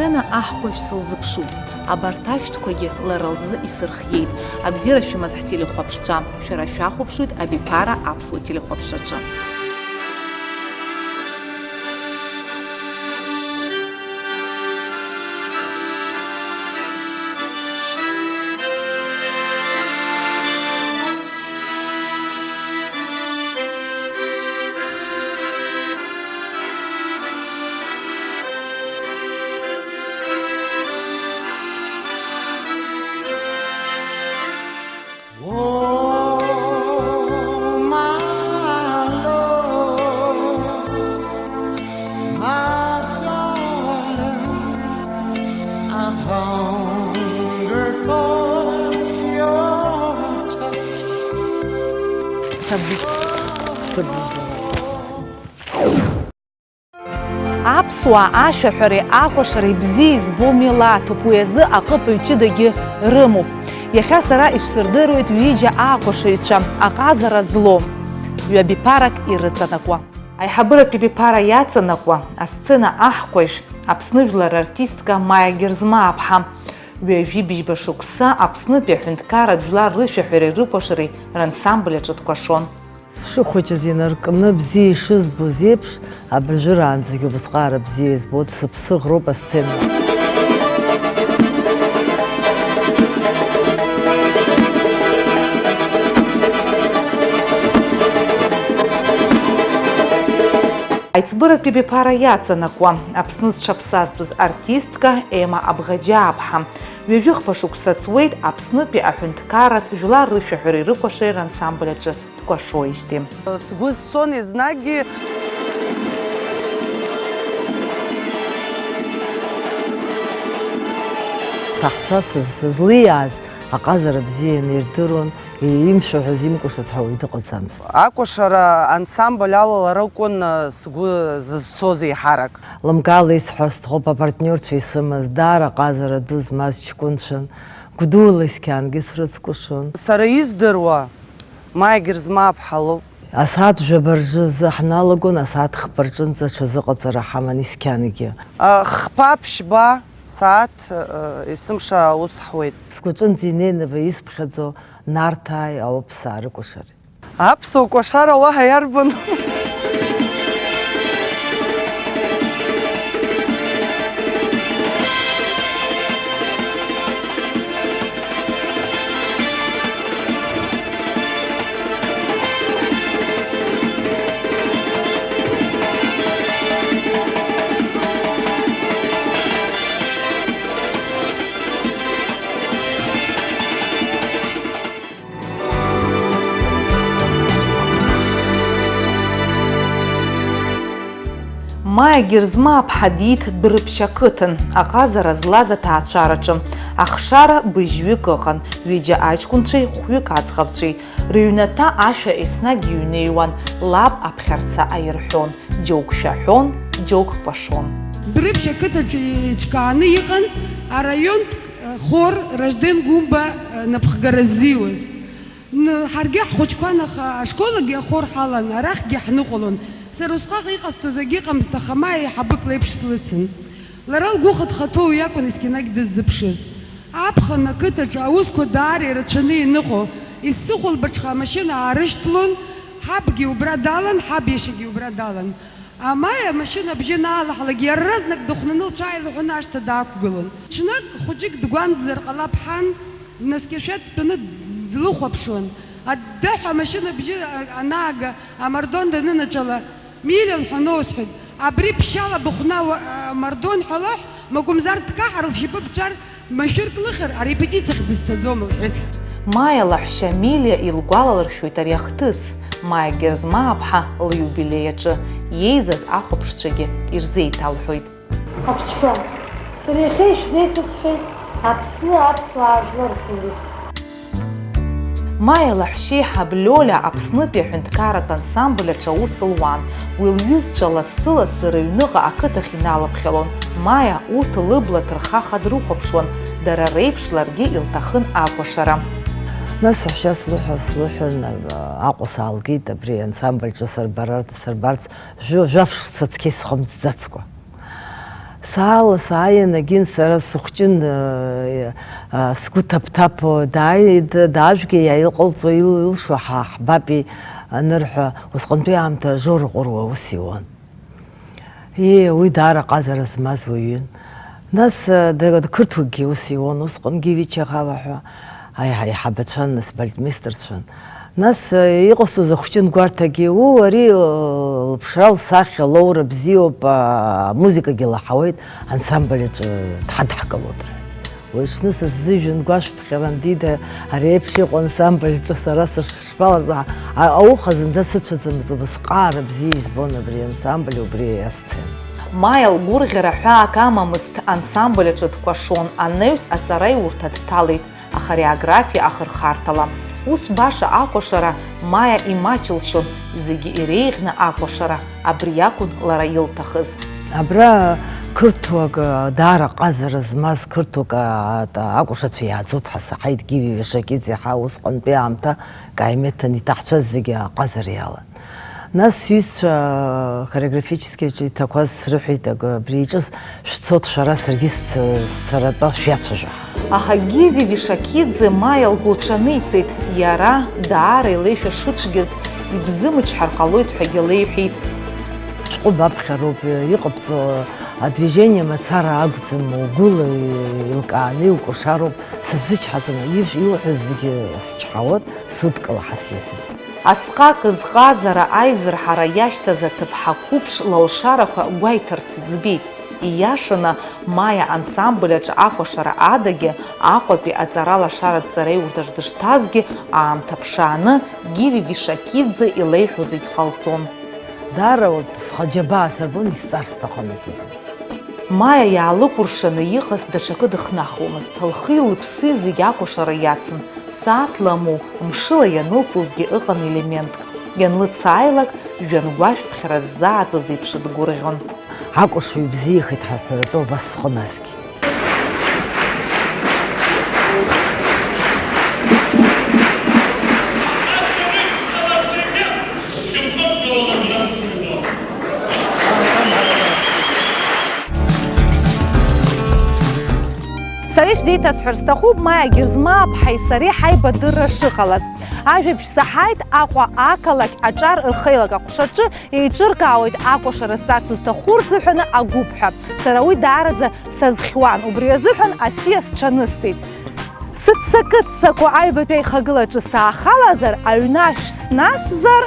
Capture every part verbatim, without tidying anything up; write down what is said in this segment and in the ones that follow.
Ана аҳкәажә сылзыԥшуп. Абарҭ ашәҭқәагьы лара лзы исырхиеит. Абзиара шәымаз ҳтелехәаԥшцәа, шәара шәахәаԥшуеит абиԥара аԥсуа телехәаԥшраҿы. Oh, my love, my darling, I hunger for your touch. Аԥсуаа ашәаҳәареи акәашареи бзиа избо милаҭуп, уи азы аҟыԥаҩ ҷыдагьы рымоуп. Иахьа сара ишәсырдыруеит ҩыџьа акәашаҩцәа, аҟазара злоу, ҩабиԥарак ирыҵанакуа. Аиҳабыратә ҩабиԥара иаҵанакуа асцена аҳкәажә, Аԥсны жәлар артистка Маиа Герзмааԥҳа. Ҩажәи бжьба шықәса Аԥснытәи аҳәынҭқарратә жәлар рышәаҳәареи рыкәашареи рансамбль аҿы дкәашон. Сшыхәыҷыз инаркны бзиа ишызбоз еиԥш, абыржәыраанӡагьы убасҟаара бзиа избоит, сыԥсы ӷроуп асцена. Аиҵбыратәи абиԥара иаҵанакуа, Аԥсны зҽаԥсазтәыз артистка Ема Абӷаџьааԥҳа, ҩажәи хԥа шықәса ҵуеит Аԥснытәи аҳәынҭқарратә жәлар рышәаҳәареи рыкәашареи рансамбль аҿы дкәашоижьҭеи. Сгәы зцон еснагьы. Ҭахцәа сыз-, сызлиааз аҟазара бзианы ирдыруан, имшәаҳәоз, имкәашоз ҳәа уаҩ дыҟаӡамызт. Акәашара ансамбль ала лара лкәын, сгәы зызцоз еиҳарак. Лымкаала исҳәар сҭахуп, апартниорцәа исымаз, даара аҟазара ду змаз ҷкәынцәан, гәдула исқьангьы срыцкәашон. Сара издыруа, Маиа Герзмааԥҳа лоуп. Асааҭ жәаба рзы ҳналагон, асааҭ хԥа рҿынӡа аҽазыҟаҵара ҳаман исқьангьы. А, хԥа ԥшьба сааҭ, э, есымша аус ҳуеит. Сгәаҿынӡа инеины исԥхьаӡо Нарҭааи Аоԥсаа рыкәашареи. Аԥсуа кәашара уаҳа иарбану? Маиа Герзмааԥҳа диит Дәрыԥшь ақыҭан, аҟазара злаз аҭаацәараҿы. Ахшара быжьҩык ыҟан, ҩыџьа аҷкәынцәеи хәҩык аӡӷабцәеи. Рыҩнаҭа ашәа еснагь иҩнеиуан, лаб аԥхьарца аирҳәон, џьоук шәаҳәон, џьоук кәашон. Дәрыԥшь ақыҭаҿы еиҿкааны иҟан араионтә хор Ражден Гәымба напхгара ззиуаз. Н-, ҳаргьы ҳхәыҷқәан, аха ашколагьы ахор ҳалан, арахьгьы ҳныҟәалон. Сара усҟак иҟасҵоз акгьы ыҟамызт, аха Маиа еиҳабык леиԥш слыцын. Лара лгәы хыҭхаҭоу иакәын есқьынагь дыззыԥшыз. Аԥхын ақыҭаҿы аусқәа даара ирацәаны ианыҟоу, исзыхәылбаҽха амашьына аарышьҭлон, ҳабгьы убра далан, ҳаб иашьагьы убра далан. Амаиа амашьына абжьы анаалаҳалак, иаразнак дыхәнаны лҽааилаҳәаны ашҭа даақәгылон. Ҽнак хәыҷык дгәамҵзар ҟалап ҳан, днаскьашәа дтәаны длыхәаԥшуан. Аддаҳәа амашьына абжьы анаага, амардуан данынаҿала, Миля, лҳәа, ноусҳәеит, абри ԥшьала быхәнауа, амардуан ҳәа лаҳә, макәымзар дкаҳар, лшьапы ԥҵәар, Машәырк лыхар, арепетициахь дызцаӡом, лҳәеит. Маиа лаҳәшьа Милиа илгәалалыршәоит ари ахҭыс, Маиа Герзмааԥҳа лиубилеи аҿы иеизаз ахәаԥшцәагьы ирзеиҭалҳәоит. Ахәыҷқәа, сара иахьа ишәзеиҭасҳәеит Аԥсны аԥсуаа жәлар рҭоурых. Маиа лаҳәшьеиҳаб Лиоля Аԥснытәи аҳәынҭқарратә ансамбль аҿы аус луан. Уи лҩызцәа лассы-лассы рыҩныҟа ақыҭахь иналаԥхьалон. Маиа урҭ лыбла ҭырхаха дрыхәаԥшуан, дара реиԥш ларгьы илҭахын акәашара. Нас саҳәшьа слыҳәа-, слыҳәан, Аҟәа саалгеит, абри ансамбль ҿы сырбарарц, сырбарц, жәо-, жәаф шықәса цқьа исхымҵӡацкәа. Саала сааианагьын сара сыхәҷын, э, э, сгәы ҭаԥҭаԥо, дааид, даажәгьы иааилҟалҵо ил-, илшо ҳа-, ҳбапи анырҳәа, усҟантәи аамҭа Жора Ҟәыруа ус иуан. Ии, уи даара ҟазара змаз уаҩын. Нас, э, д-, қырҭуагьы ус иуан, усҟангьы Вича Ӷава ҳәа аиҳа-, аиҳабацәан, нас балетмеистерцәан. Нас, э, иҟасҵоз ахәҷын гәарҭагьы, уу, ари, э, лыԥшра лсахьа лоура бзиоуп, а, амузыкагьы лаҳауеит, ансамбль аҿы дҳадҳкылоит, рҳәеит. Уи аҽны сыззыжәын гәашәԥхьаран, дида, ари еиԥш иҟоу ансамбль аҿы сара сышшԥалаз, а, а, ауха зынӡа сыцәаӡамызт, убасҟаара бзиа избон абри ансамбль, убри асцена. Маиа лгәырӷьара ҳәаак амамызт, ансамбль аҿы дкәашон, анаҩс аҵараиурҭа дҭалеит. Ахореографиа ахырхарҭала. Ус баша акәашара Маиа имаҷылшьон, зегьы иреиӷьны акәашара, абри иакәын лара илҭахыз. Абра қырҭуак, даара ҟазара змаз қырҭуак, а, акәашацәа иааӡо дҳасаҳаит, Гиви Вишакиӡе ҳа усҟантәи аамҭа каимеҭын иҭаҳцәаз зегьы аҟазара иалан. Нас сҩызцәа хореографически аҿы иҭақәаз срыҳәеит, аг-, абри иҿы шәцот шәара, саргьы сц-, сцаратәа шәиацәажәа. Аха Гиви Вишакиӡе Маиа лгәылҽаниҵеит, иара даара илеишәа шыцәгьаз, ибзымычҳар ҟалоит ҳәагьы леиҳәеит. Шәҟәы баԥхьароуп, иҟабҵо адвижение мацара акәӡам, угәыла еилкааны иукәашароуп, сыбзычҳаӡом, ижә-, иуҳәаз зегьы счҳауеит, судкылаҳа сиҳәеит. Асҟак зҟазара аизырҳара иашьҭаз аҭыԥҳа қәыԥш лылшарақәа гәеиҭарц иӡбеит. Ииашаны, Маиа ансамбль аҿы акәашара адагьы, Аҟәатәи аҵаралашаратә ҵараиурҭаҿ дышҭазгьы, аамҭа ԥшааны Гиви Вишакиӡе илеиҳәо зегь ҟалҵон. Даара урҭ схы аџьабаа сырбон, исҵар сҭахын азы. Маиа иаалыкәыршаны иҟаз даҽакы дыхнахуамызт, лхи лыԥси зегь акәашара иацын, сааҭ ламоу, мшыла ианылҵозгьы ыҟан елементк, ианлыцааилак, жәҩангәашәԥхьара ззаатыз еиԥш дгәырӷьон. Акәашаҩ бзиахеит ҳәа ҳәаратәы убас сҟыназгьы. Сара ишәзеиҭасҳәар сҭахуп Маиа Герзмааԥҳаи сареи ҳаибадырра шыҟалаз. Ажәабжь саҳаит Аҟәа ақалақь аҿар рхеилак аҟәшаҿы еиҿыркаауеит акәашара зҵарц зҭаху рзыҳәаны агәыԥ ҳәа. Сара уи даараӡа сазхьуан, убри азыҳәан асиа сҽанысҵеит. Сыццакы-ццакуа аҩбатәи аихагылаҿы саахалазар, аҩны ашә снасзар,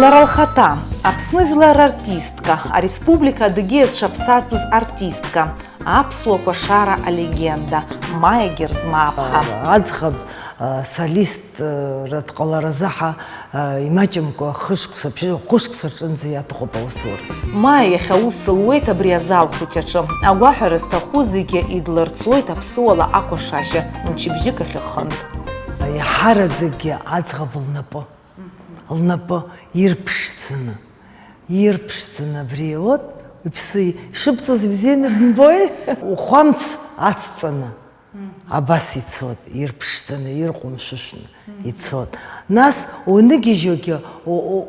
Лара лхаҭа, Аԥсны жәлар артистка, ареспублика Адыгеиа зҽаԥсазтәыз артистка, аԥсуа кәашара алегенда, Маиа Герзмааԥҳа. Аӡӷаб, а, солистра дҟаларазы ҳа, а, имаҷымкәа хышықәса, ԥшьышықәса рҿынӡа иаҭахуп аусура. Маиа иахьа аус луеит абри азал хәыҷ аҿы. Агәаҳәара зҭаху зегьы идлырҵоит аԥсуала акәашашьа, мчыбжьык ахь ихынтә. Иаҳараӡакгьы аӡӷаб лнапы, лнапы ирԥшӡаны, ирԥшӡаны абри, вот, уԥсы ишыбҵаз ибзианы бымбои? Ухәамц ацҵаны, абас ицот, ирԥшӡаны, ирҟәымшәышәны ицот. Нас уныгьежьуагьы, у-, у-,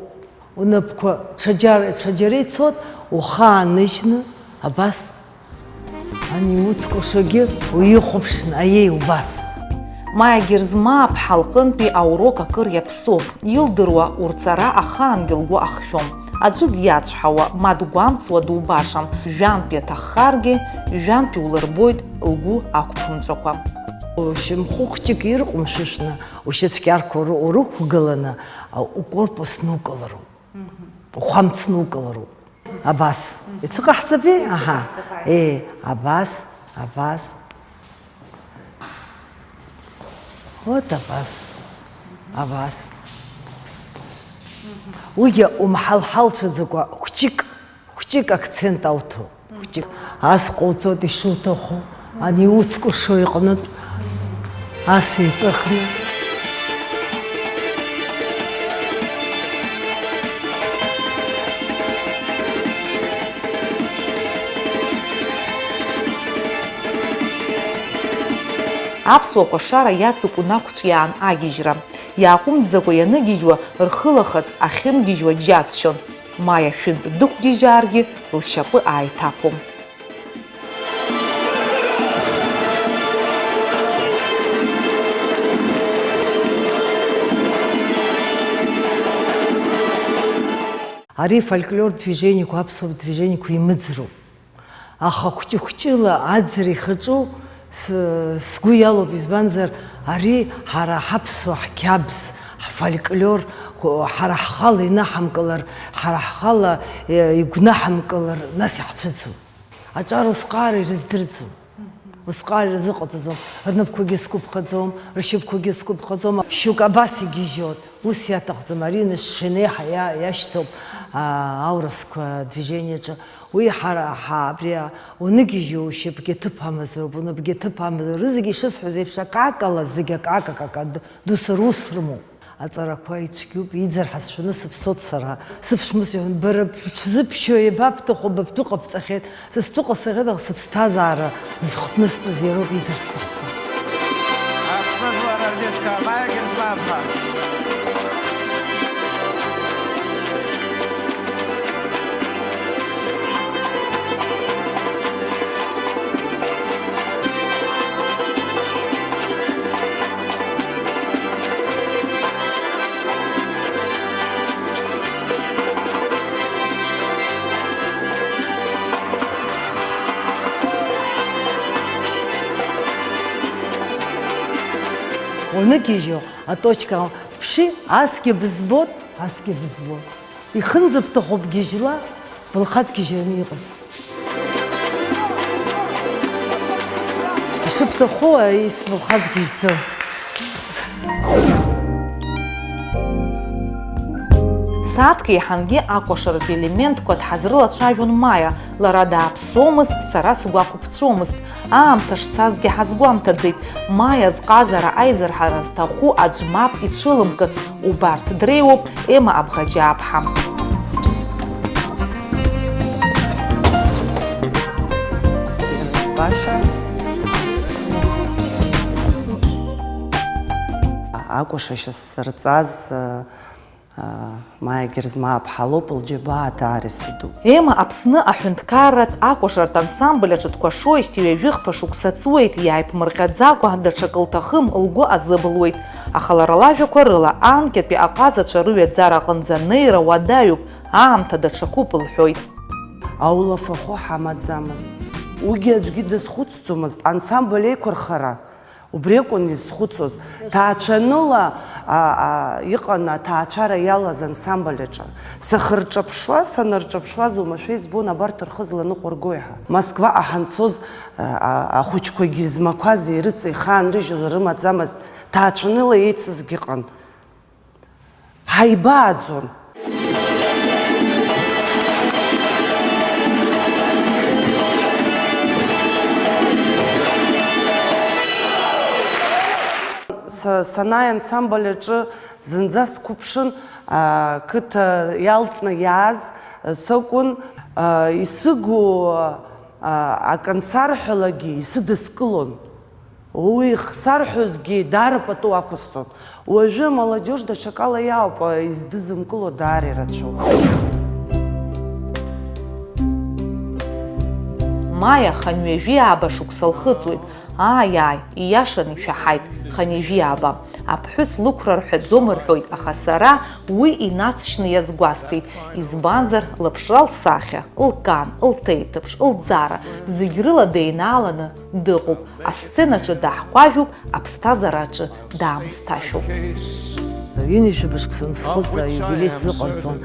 унапқәа ҽаџьара, ҽаџьара ицот, ухы ааныжьны, абас. Ани уцкәашогьы уихәаԥшны, аиеи, убас. Маиа Герзмааԥҳа лҟынтәи аурок акыр иаԥсоуп, илдыруа урҵара ахаангьы лгәы ахшәом. Аӡәы диацәҳауа, ма дгәамҵуа дубашам, жәантә иаҭаххаргьы, жәантә иулырбоит лгәы ақәԥымҵәақәа. Шьамхы хәҷык ирҟәымшәышәны, ушьацәкьарқәа уры-, урықәгыланы, укорпус нукылароуп, ухәамц нукылароуп. Абас. Ицыҟаҳҵаби? Аҳа. Ицыҟаҳҵап. Е, абас, абас. Вот абас. Абас. Уигьы умҳалҳалцәаӡакәа хәҷык, хәҷык акцент ауҭо. Хәҷык. Ас ҟауҵоит ишуҭаху, ани уцкәашо иҟнытә. Ас еиҵыхны. Аԥсуа кәашара иацуп унақәҿиаан агьежьра. Иааҟәымҵӡакәа ианыгьежьуа рхылахаҵ ахьынгьежьуа џьасшьон. Маиа шәынтә дықәгьежьааргьы лшьапы ааиҭаԥом. Ари фольклор движениеқәа, аԥсуа движениеқәа имыӡроуп. Аха хәҷы-хәҷыла аӡра ихаҿу с-, сгәы иалоуп, избанзар, ари ҳара ҳаԥсуа ҳқьабз, ҳфольклор, ҳара ҳхала инаҳамкылар, ҳара ҳхала, е, игәнаҳамкылар, нас иаҳцәыӡуам. Аҿар усҟаара ирыздырӡом. Усҟаара ирзыҟаҵаӡом. Рнапқәагьы зқәыԥхаӡом, ршьапқәагьы зқәыԥхаӡом. Шьоук абас игьежьуеит. Ус иаҭахӡам. Ари нышшеи неиҳа иа-, иашьҭоуп, а, аурысқәа движениаҿы. Уи ҳара, ҳа, абри, а, уныгьежьуа ушьапгьы аҭыԥ амазароуп, унапгьы аҭыԥ амазароуп. Рызегьы ишысҳәаз еиԥш, акакала зегь акакакака д-, досу рус рымоуп. Аҵарақәа ицәгьоуп, иӡыр ҳазшәаны сыԥсоит сара. Сыԥшәмас иҳәон, бара бҽзыԥшьо иабабҭаху, быԥтәы ҟабҵахьеит. Са стәы ҟасҵахьеит, аха сыԥсҭазаара зыхҭнысҵаз иароуп иӡыр сҭахӡам. Аԥсны жәлар радиска Маиа Герзмаԥҳа. Уныгьежьуа аточка, ԥши, асгьы бызбот, асгьы бызбот. Ихынӡабҭаху бгьежьла, былхаҵ гьежьраны иҟаӡам. Ишыбҭаху, исбылхаҵ гьежьӡом. Сааҭк еиҳангьы акәашаратә елементқәа дҳазрылацәажәон Маиа, лара дааԥсомызт, сара сгәы ақәыԥҵәомызт. Аамҭа шцазгьы ҳазгәамҭаӡеит, Маиа зҟазара аизырҳара зҭаху аӡә мап ицәылымкыц, убарҭ дреиуоуп Ема Абӷаџьааԥҳа. Акәашашьа сзырҵаз, Маиа Герзмааԥҳа лоуп, лџьабаа даара исыдуп. Ема Аԥсны аҳәынҭқарратә акәашартә ансамбль аҿы дкәашоижьҭеи ҩажәихԥа шықәса ҵуеит, иааиԥмырҟьаӡакәа даҽакы лҭахым, лгәы азыбылуеит. Аха лара лажәақәа рыла, анкьатәи аҟазацәа рыҩаӡара аҟынӡа анеира уадаҩуп, аамҭа даҽакуп, лҳәоит. Аулафахәы ҳамаӡамызт. Уигьы аӡәгьы дазхәыцӡомызт, ансамбль еиқәырхара. Убри акәын изхәыцуаз. Ҭаацәаныла, а, а, иҟан аҭаацәара иалаз ансамбль аҿы. Сахырҿаԥшуа, санырҿаԥшуаз, уамашәа избон абарҭ рхы зланыҟәыргои ҳәа. Москваҟа ҳанцоз, а, а, ахәыҷқәагьы змақәаз ирыци, ихаанрыжьуаз рымаӡамызт, ҭаацәаныла еицызгьы ыҟан. Ҳаибааӡон. Са-, санааи ансамбль аҿы зынӡа сқәыԥшын, а, қыҭа иалҵны иааз, а, сакәын, а, исыгу, а, акы ансарҳәалагьы исыдыскылон. Уи хсарҳәозгьы даара пату ақәысҵон. Уажәы амолодежь даҽакала иаауп, издызымкыло даара ирацәоуп. Маиа хынҩажәи ааба шықәса лхыҵуеит. Ааи, ааи, ииашаны ишәаҳаит, хынҩажәи ааба. Аԥҳәыс лықәра рҳәаӡом рҳәоит, аха сара уи инаҵшьны иазгәасҭеит, избанзар, лыԥшра лсахьа, лкан, лҭеиҭыԥш, лӡара, зегь рыла деинааланы дыҟоуп. Асценаҿы даҳкәажәуп, аԥсҭазаараҿы даамысҭашәоуп. Ҩынҩажәаба шықәса анысхыҵ, аиубилеи сзыҟарҵон.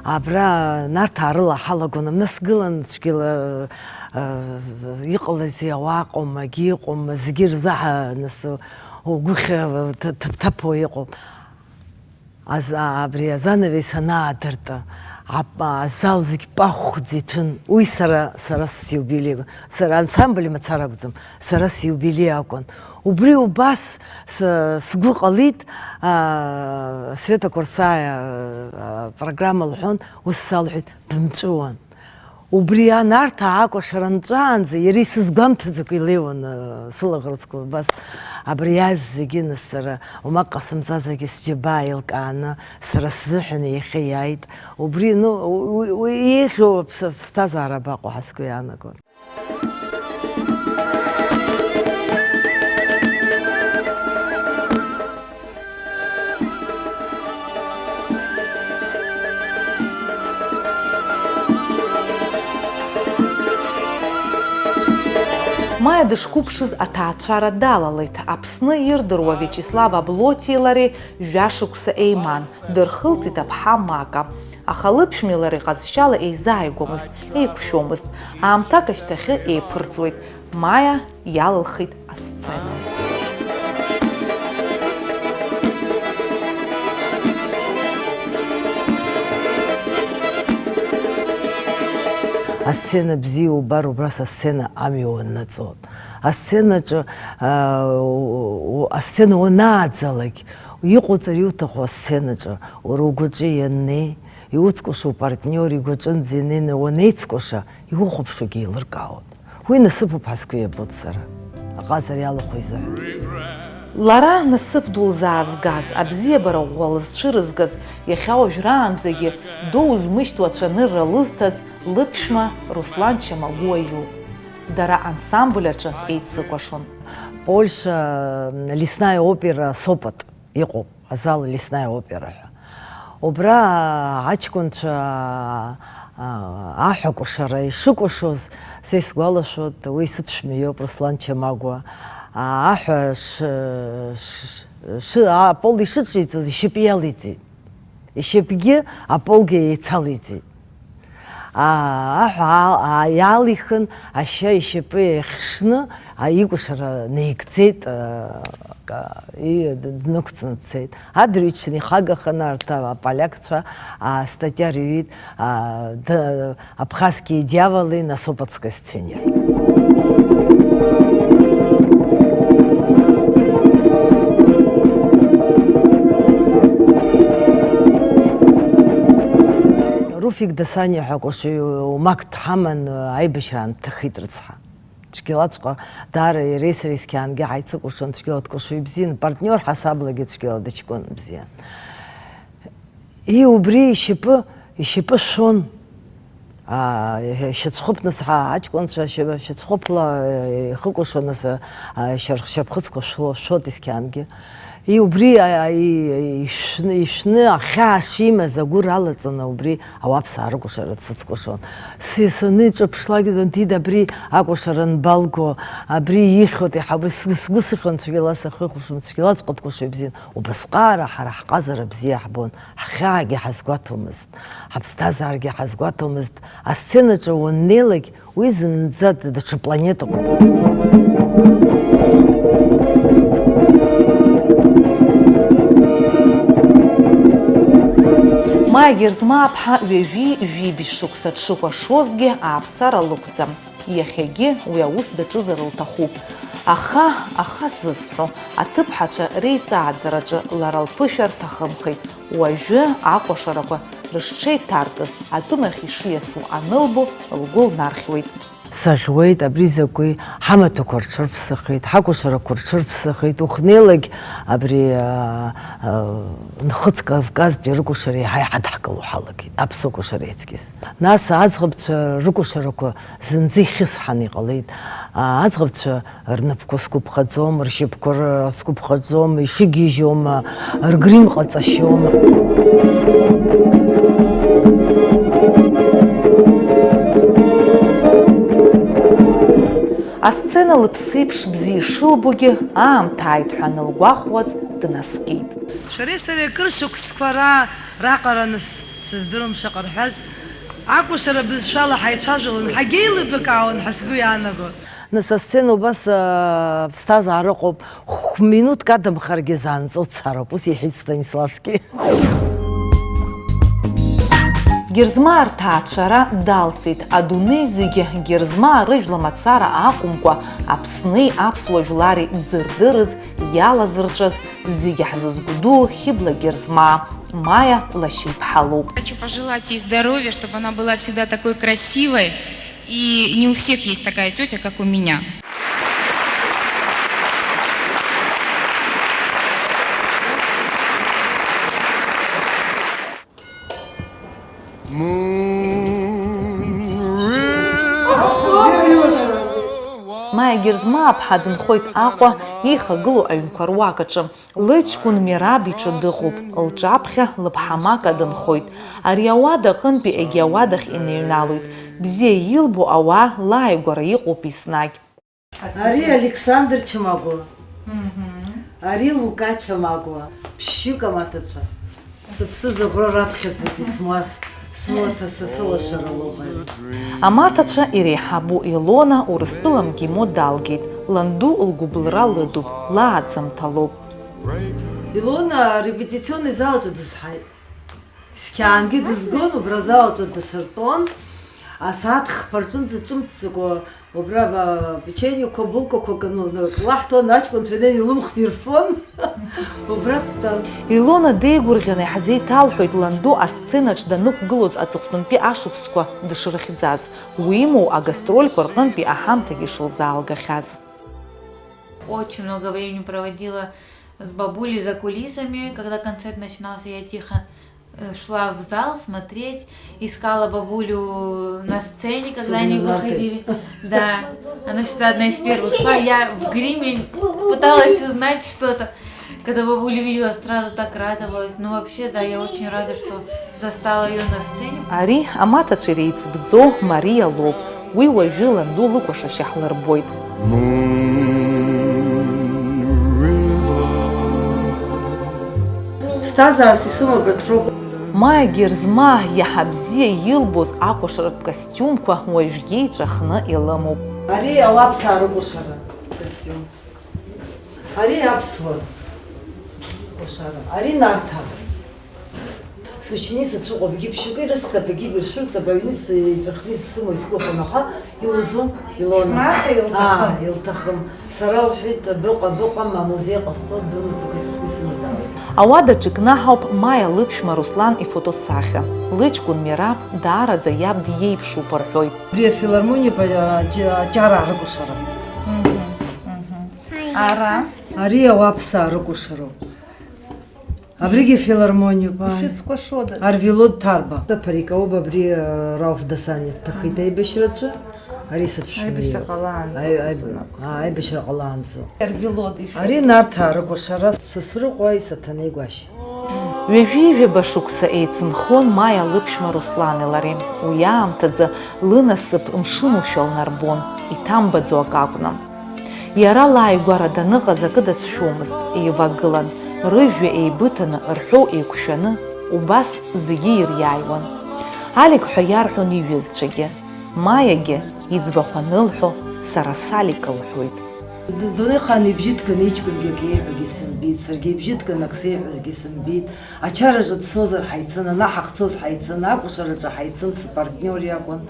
Абра Нарҭаа рыла ҳалагон, амна сгылан, цәгьала, э, иҟалазеи, ауаа ыҟоума, акгьы ыҟоума, зегьы рзаҳа, нас, угәы хьа-, ҭ-, ҭыԥ-ҭыԥуа иҟоуп. Аз-, а-, абри азанавес анаадыртта, ап-, азал зегь пахәӡа иҭәын. Уи сара, сара сиубилеи, сара ансамбль мацара акәӡам, сара сиубилеи акәын. Убри убас с-, сгәы ҟалеит, а, Света Курсаиа, а, программа лҳәон, ус салҳәеит, бымҵәуан. Убри анарҭаа акәашара нҵәаанӡа иара исызгәамҭаӡакәа илеиуан, э, сылаӷырӡқәа убас. Абри иааз зегьы нас сара, уамак ҟасымҵазаргьы сџьабаа еилкааны, сара сзыҳәан иахьа иааит. Убри, ну, уи, уи, уи еиӷьу аԥс-, аԥсҭазаара абаҟоу ҳәа сгәы иаанагон. Маиа дышқәыԥшыз аҭаацәара далалеит. Аԥсны ирдыруа Виачеслав Аблотиеи лареи жәашықәса еиман. Дырхылҵит аԥҳа Мака. Аха лыԥшәмеи лареи ҟазшьала еизааигәамызт, еиқәшәомызт. Аамҭак ашьҭахьы еиԥырҵуеит. Маиа иалылхит асцена. Асцена бзиа убар, убра са сцена амҩа уаннаҵоит. Асценаҿы, аа, у-, у-, асцена уанааӡалак, иҟоуҵар иуҭаху асценаҿы, уара угәаҿы ианнеи, иуцкәашо упартниор игәаҿынӡа инеины уанеицкәаша, иухәаԥшуагьы еилыркаауеит. Уи насыԥуп ҳәа сгәы иабоит сара, аҟазара иалахәу изыҳәан. Лара насыԥ ду лзаазгаз, абзиабара ӷәӷәа лызцәырызгаз, иахьа уажәраанӡагьы доу змышьҭуа ацәанырра лызҭаз лыԥшәма Руслан Чамагәуа иоуп. Дара ансамбль аҿы еицыкәашон. Польша, Лесная опера Сопот. Иҟоуп азал Лесная опера ҳәа. Убра аҷкәынцәа, а, аҳәа кәашара ишыкәашоз, са исгәалашәоит, уи сыԥшәма иоуп, Руслан Чамагәа. А, аҳәа ш-, ш-, ш-, апол ишыцәиҵоз ишьапы иалеиҵеит. Ишьапгьы аполгьы еицалеиҵеит. Аа, аҳәа аа, аа, иалихын, ашьа ишьапы иахьшны, аикәашара наигӡеит, аа, ка-, и-, д-, днықәҵны дцеит. Адырҩаҽны ихагаханы арҭ аполиакцәа, аа, статиа рыҩит, аа, д-, Абхазские дьяволы на Сопотской сцене. Руфик Дасаниа ҳәа кәашаҩ уамак дҳаман, аибашьраан дҭахеит рыцҳа. Цәгьалаҵәҟьа даара иареи сареи сқьаангьы ҳаицыкәашон, цәгьала дкәашаҩ бзиан, партниор ҳасаблагьы цәгьала дыҷкәын бзиан. И, убри ишьапы, ишьапы шәон. Аа, шьацәхыԥ нас ҳа-, аҷкәынцәа шьа-, шьацәхыԥла, э, ихыкәашо нас, а, а, шьар-, шьапхыцқәа шәло-, шәот исқьангьы. И, убри, а, а, и-, ишәны, ишәны ахьаа шимаз агәыр алаҵаны убри ауаԥсаа рыкәашара дсыцкәашон. Сесаны иҿаԥшлак, дид, абри акәашара анбалго, абри ихьоит, иҳаб-, сгәы, сгәы сыхьуан цәгьала сахьыхәаԥшуан, цәгьалаҵәҟьа дкәашо ибзиан. Убасҟаара ҳара ҳҟазара бзиа ҳбон, ҳхьаагьы ҳазгәаҭомызт, ҳаԥсҭазааргьы ҳазгәаҭомызт, асценаҿы уаннеилак, уи зынӡа даҽа планетақәоуп. Маиа Герзмааԥҳа ҩажәи жәибжь шықәса дшыкәашозгьы ааԥсара лықәӡам. Иахьагьы уи аус даҿызар лҭахуп. Аха, аха зысҳәо, аҭыԥҳацәа реиҵааӡараҿы лара лԥышәа рҭахымхеит. Уажәы акәашарақәа рыҽшеиҭаркыз, атәымахь ишиасуа анылбо, лгәы лнархьуеит. Саӷьуеит, абри закәи, ҳамаҭәақәа рҽырԥсахит, ҳакәашарақәа рҽырԥсахит, ухнеилак абри, а, а, Нхыҵ Кавказтәи рыкәашара еиҳа иҳадҳкыло ҳалагеит, аԥсуа кәашара иаҵкьыс. Нас аӡӷабцәа рыкәашарақәа зынӡа ихьысҳаны иҟалеит. А, аӡӷабцәа рнапқәа сгәаԥхаӡом, ршьапқәа р-, сгәаԥхаӡом, ишыгьежьуама, ргрим ҟаҵашьома. Асцена лыԥсеиԥш бзиа ишылбогьы, аамҭа ааит ҳәа анылгәахәуаз, днаскьеит. Шәареи сареи акыр шықәсқәа ра-, раҟара нас сыздыруам шаҟа рҳәаз, акәашара бызшәала ҳаицәажәалон, ҳагьеилибакаауан ҳәа сгәы иаанаго. Нас асцена убас, аа, ԥсҭазаара ыҟоуп, хә-минуҭк адамхаргьы заанҵо цароуп, ус иҳәеит Станиславски. Герзмаа рҭаацәара далҵит. Адунеи зегьы Герзмаа рыжәла мацара акәымкәа, Аԥсни аԥсуа жәлари дзырдырыз, иалазырҵәаз, зегьы ҳзызгәдуу Хьыбла Герзмаа, Маиа лашьа иԥҳа лоуп. Хочу пожелать ей здоровья, чтобы она была всегда такой красивой. И не у всех есть такая тетя, как у меня. Маиа Герзмааԥҳа дынхоит Аҟәа еихагылоу аҩнқәа руак аҿы. Лыҷкәын Мераб иҿы дыҟоуп, лҿаԥхьа лыԥҳа Мака дынхоит. Ари ауада аҟынтәи егьи ауадахь инеиҩналоит. Бзиа илбо ауаа лааигәара иҟоуп еснагь. Ари Александр Чамагәа. Мгм. Ари Лука Чамагәа. Ԥшьҩык амаҭацәа. Сыԥсы зыӷәӷәоу раԥхьаӡатәи смуас, смоҭа са сылашара лоуп ари. Амаҭацәа иреиҳабу Илона Урыстәыла МГИМО далгеит. Ланду лгәыбылра лыдуп, лааӡамҭа лоуп. Илона арепетиционный зал аҿы дызҳаит. Сқьаангьы дызгон, убра азал аҿы дасыртәон, асааҭ хԥа рҿынӡа ҿымҭӡакәа, убра, а, печеньеқәа, булкақәа кны лаҳҭон, аҷкәынцәа инеины илымхны ирфон, убра дтәан. Илона деигәырӷьаны иаҳзеиҭалҳәоит ланду асценаҿ данықәгылоз аҵыхәтәантәи ашықәсқәа дышрыхьӡаз, уимоу, агастрольқәа рҟынтәи аҳамҭагьы шылзаалгахьаз. Очень много времени проводила с бабулей за кулисами, когда концерт начинался, я тихо, э, шла в зал смотреть, искала бабулю на сцене, когда они выходили. Да, она всегда одна из первых шла. Я в гриме пыталась узнать что-то. Когда бабулю видела, сразу так радовалась. Ну, вообще, да, я очень рада, что застала её на сцене. Ари амаҭацәа иреиҵбӡоу Мариа лоуп. Уи уажәы ланду лыкәашашьа ҳлырбоит. Ԥсҭазаарас исымоу абарҭ роуп. Маиа Герзмаа иаҳа бзиа илбоз акәашаратә костиумқәа уажәгьы иҵәахны илымоуп. Ари ауаԥсаа рыкәашара костиум. Ари аԥсуа кәашара, ари Нарҭаа. Сученица цәыҟәа бгьы ԥшьҩык ирысҭап, егьи быршәырҵап, аҩны сеиҵәахны исымоу исгәахәын, аха илуӡом, Илона. Маҭа илҭахым. Аа, илҭахым. Сара лҳәеит, быҟа, быҟам, амузеи ҟасҵо, бымаҭәақәа иҵәахны исымазаауеит. Ауадаҿ икнаҳауп Маиа лыԥшәма Руслан ифотосахьа. Лыҷкәын Мераб даараӡа иаб диеиԥшуп рҳәоит. Абри афилармониа, а, џьа-, аҷараа рыкәашара. Мгм, мгм. Ара? Ари ауаԥсаа рыкәашароуп. Абригьы афилармониоуп, ааи. Ишәыцкәашодаз? Арвелод Ҭарба. Аԥарикауп абри, а, Рауф Дасаниа дҭахеит аибашьраҿы. Ари сыԥшәма. Аибашьра ҟалаанӡа. Аи-, аи-, усҟан акәын. Аа, аибашьра ҟалаанӡа. Арвелод ишәыцкәашоз. Ари Нарҭаа рыкәашара, Сасрыҟәа исаҭанеи Гәашьа. Ҩажәи жәаба шықәса еицынхон Маиа лыԥшәма Руслани лареи. Уи аамҭазы лынасыԥ мшынушәа лнарбон, иҭамбаӡо акы акәны. Иара лааигәара даныҟаз акы дацәшәомызт, еивагылан, рыжәҩа еибыҭаны, рҳәоу еиқәшәаны, убас зегьы ириааиуан. Алик ҳәа иарҳәон иҩызцәагьы. Маиагьы иӡбахә анылҳәо, сара Салик лҳәоит. Д-, дунеихаан ибжьы ҭганы иҷкәынгьы акы иеиҳәогьы сымбеит, саргьы ибжьы ҭганы ак сеиҳәозгьы сымбеит. Ачараҿы дцозар ҳаицын, анаҳа ҳцоз ҳаицын, акәашараҿы ҳаицын, сыпартниор иакәын.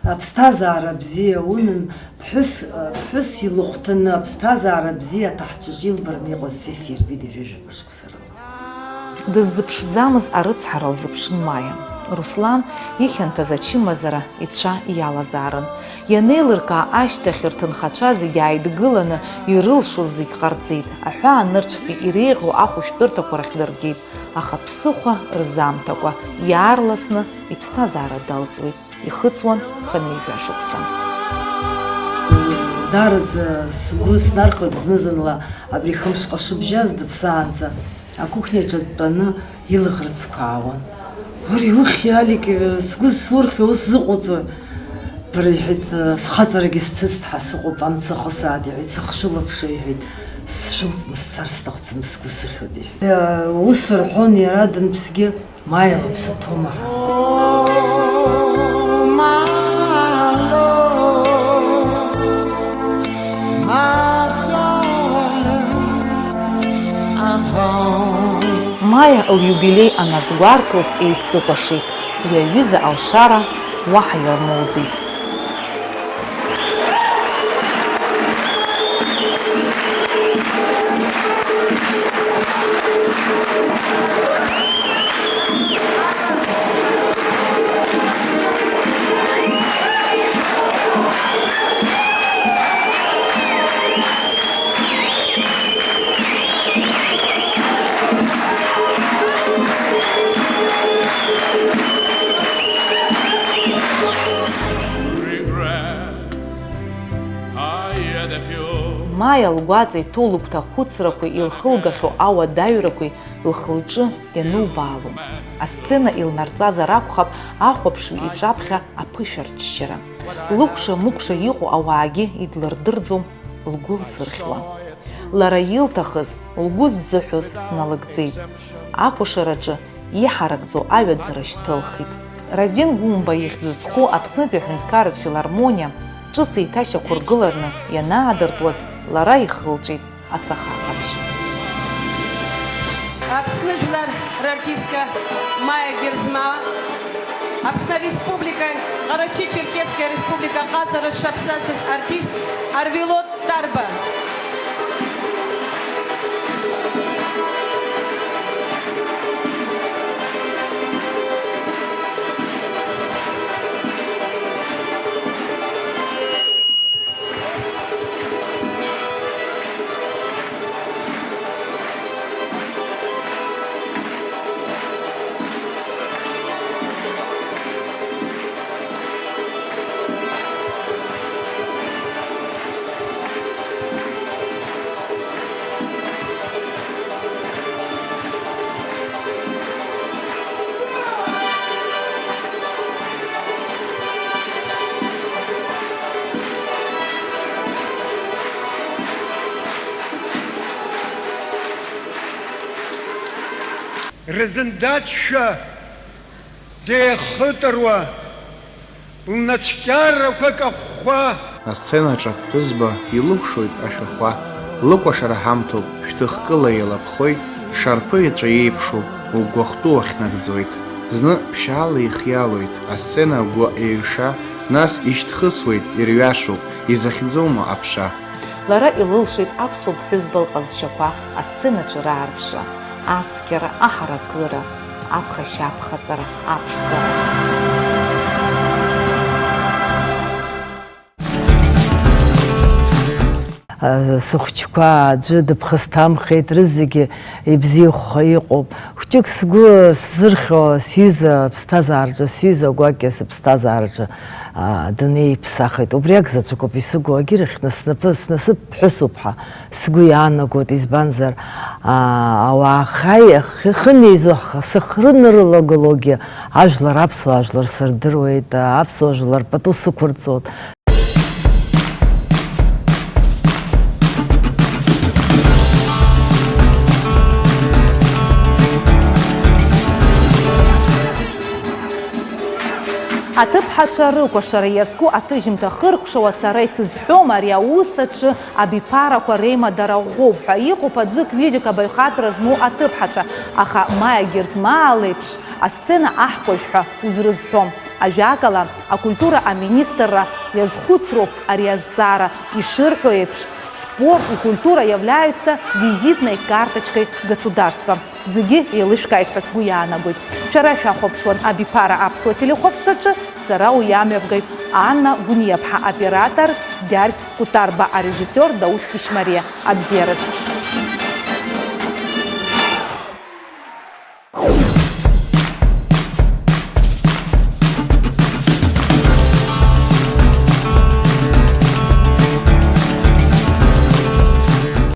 Аԥсҭазаара бзиа унын, ԥҳәыс, ԥҳәыс илыхәҭаны аԥсҭазаара бзиа аҭаҳцәаҿы илбараны иҟаз сессиа ирбеит ҩажәижәаба шықәса рыла. Дыззыԥшӡамыз арыцҳара лзыԥшын Маиа. Руслан ихьанҭаз ачымазара ицәа иалазаарын. Ианеилыркаа ашьҭахь, рҭынхацәа зегьы ааидгыланы, ирылшоз зегь ҟарҵеит. Аҳәаа нырцәтәи иреиӷьу ахәышәтәырҭақәа рахь дыргеит, аха ԥсыхәа рзамҭакәа, иаарласны иԥсҭазаара далҵуеит. Ихыҵуан хынҩажәа шықәса. Даараӡа сгәы снархьуеит зны-зынла абри хымш ҟашыбжьаз дыԥсаанӡа акухниаҿы дтәаны илаӷырӡқәа аауан. Уара иухьи, Алик, сгәы сурхьуа ус зыҟоуҵои? Бара, иҳәеит, схаҵарагьы сцәыӡт ҳәа сыҟоуп, амца ахысааит, иҳәеит, сыхшәылаԥшуа, иҳәеит, сшәылҵны сцар сҭахӡам, сгәы сыхьуеит, иҳәеит. Ус рҳәон иара данԥсгьы. Маиа лыԥсы ҭоума ҳәа. Маиа лиубилеи аназгәарҭоз еицыкәашеит. Иаҩыза алшара уаҳа иамоуӡеит. Маиа лгәаҵа иҭоу лыгәҭа хәыцрақәеи илхылгахьоу ауадаҩрақәеи лхы-лҿы ианубаалом. Асцена илнарҵазар акәхап ахәаԥшҩы иҿаԥхьа аԥышәарччара. Лыкәша-мыкәша иҟоу ауаагьы идлырдырӡом лгәы лзырхьуа. Лара илҭахыз, лгәы ззыҳәоз налыгӡеит. Акәашараҿы иҳаракӡоу аҩаӡара шьҭылхит. Раден Гәымба ихьӡ зху Аԥснытәи аҳәынҭқарратә филармониа ҿыц еиҭашьақәыргыларны ианаадыртуаз, лара ихылҵәеит ацаха ҟаԥшь. Аԥсны жәлар рартистка Маиа Герзмаа, Аԥсны Республикаи Ҟарачы-Черкесская Республика аҟазара зҽаԥсазтәыз артист Арвелод Тарба. Рзындачшәа деихытыруа, лнацәкьарақәа кахәхәа. Асценаҿы аԥҳәызба илықәшоит ашәахәа, лыкәашара ҳамҭоуп, шәҭыхкыла еилаԥхоит, шарԥы еҵәа еиԥшу, угәахәтәы уахьнагӡоит. Зны ԥшьаала ихиалоит асцена агәы еиҩша, нас ишьҭхысуеит, ирҩашуп, изахьӡома аԥша? Лара илылшеит аԥсуа ԥҳәызба лҟазшьақәа асценаҿы раарԥшра, ацқьара, аҳаракыра, аԥхашьа-аԥхаҵара, аԥшӡара. Сыхәҷқәа аӡәы дыԥхасҭамхеит, рызегьы ибзиахәха иҟоуп. Хәҷык сгәы сзырхьуа сҩыза ԥсҭазаараҿы, сҩыза гәакьа сыԥсҭазаараҿы, а, дунеи иԥсахит. Убри акзаҵәыкоуп исыгу, агьырахь снапы, снасыԥ ԥҳәысуп ҳәа сгәы иаанагоит, избанзар, а, ауаа хи-, хы-, хынеизо х-, сыхрынрылагологьы ажәлар, аԥсуа ажәлар сырдыруеит, а, аԥсуа жәлар пату сықәырҵоит. Аҭыԥҳацәа рыкәашара иазку аҭыжьымҭа хыркәшауа сара исызҳәом, ари аус аҿы абиԥарақәа реимадара ӷәӷәоуп ҳәа иҟоуп аӡәык-ҩыџьак абаҩхатәра змоу аҭыԥҳацәа, аха Маиа Герзмаа леиԥш асцена аҳкәажә ҳәа узрызҳәом. Ажәакала, акультура аминистрра иазхәыцроуп ари азҵаара, ишырҳәо еиԥш, спорт и культура являются визитной карточкой государства. Зегьы еилышәкааит ҳәа сгәы иаанагоит. Шәара шәахәаԥшуан Абиԥара аԥсуа телехәаԥшраҿы, сара уи амҩаԥгеит Анна Гәыниаԥҳа, аоператор Гьаргь Кутарба, арежиссиор Дауҭ Ишьмариа. Абзиараз!